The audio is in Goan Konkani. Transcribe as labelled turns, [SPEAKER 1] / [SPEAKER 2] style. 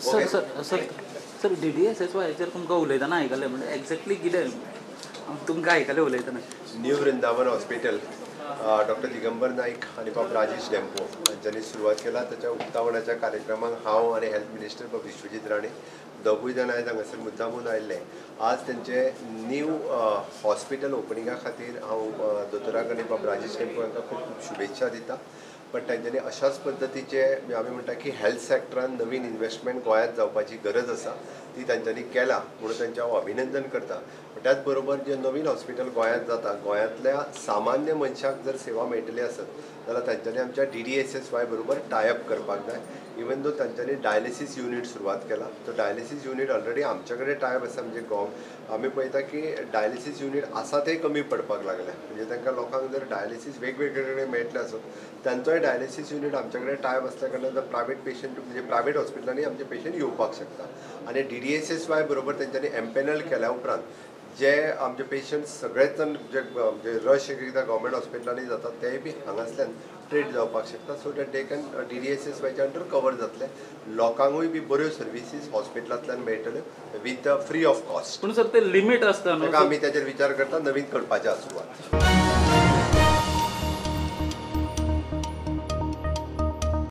[SPEAKER 1] Sir sir sir sir, डीडीएसएसवायचेर तुमकां उलयतना आयकलें, म्हणजे एक्झॅक्टली कितें तुमकां आयकलें उलयतना?
[SPEAKER 2] New Vrindavan hospital doctor Digambar Naik आनी बाब राजेश डेम्पो हांच्यांनी सुरवात केला. ताच्या उक्तावणाच्या कार्यक्रमाक हांव आनी हेल्थ मिनिस्टर बाब विश्वजीत राणे दोगूय जाण आयज हांगासर मुद्दामून आयिल्ले. आज तेंचे न्यू हॉस्पिटल ओपनिंगा खातीर हांव दोतोराक आनी बाब राजेश डेम्पो हांकां खूब खूब शुभेच्छा दिता. बट तांच्यांनी अशाच पद्दतीचे आमी म्हणटा की हेल्थ सॅक्टरान नवीन इन्वेस्टमेंट गोंयांत जावपाची गरज आसा, ती तांच्यांनी केला म्हणून तांचें हांव अभिनंदन करता. त्याच बरोबर जे नवीन हॉस्पिटल गोंयांत जाता, गोंयांतल्या सामान्य मनशाक जर सेवा मेळटली आसत जाल्यार तांच्यांनी आमच्या DDSSY बरोबर टायअप करपाक जाय. इवन दो तांच्यांनी डायलिसीस युनीट सुरवात केला, तो डायलिसीस युनीट ऑलरेडी आमच्या कडेन टायअप आसा. म्हणजे आमी पळयता की डायलिसीस युनीट आसा ते कमी पडपाक लागले, म्हणजे तांकां लोकांक जर डायलिसीस वेगवेगळे कडेन मेळटलें आसत, तांचोय डायलिसीस युनीट आमच्या कडेन टायअप आसल्या कारणान जर प्रायवेट पेशंट म्हणजे प्रायवेट हॉस्पिटलांनी आमचे पेशंट येवपाक शकता. आनी DDSSY बरोबर तांच्यांनी एम्पॅनल केल्या उपरांत जे आमचे पेशंट्स सगळेच जाण जे रश एक एकदां गव्हर्मेंट हॉस्पिटलांनी जाता तेय बी हांगासल्यान ट्रीट जावपाक शकता. So that they can DDSSYच्या under cover जातले, लोकांकूय बी बऱ्यो सर्विसीस हॉस्पिटलांतल्यान मेळटल्यो विथ फ्री ऑफ कॉस्ट.
[SPEAKER 1] पूण सर ते लिमीट आसता न्हू?
[SPEAKER 2] ताका आमी ताचेर विचार करता, नवीन करपाचें आसा सुरवात.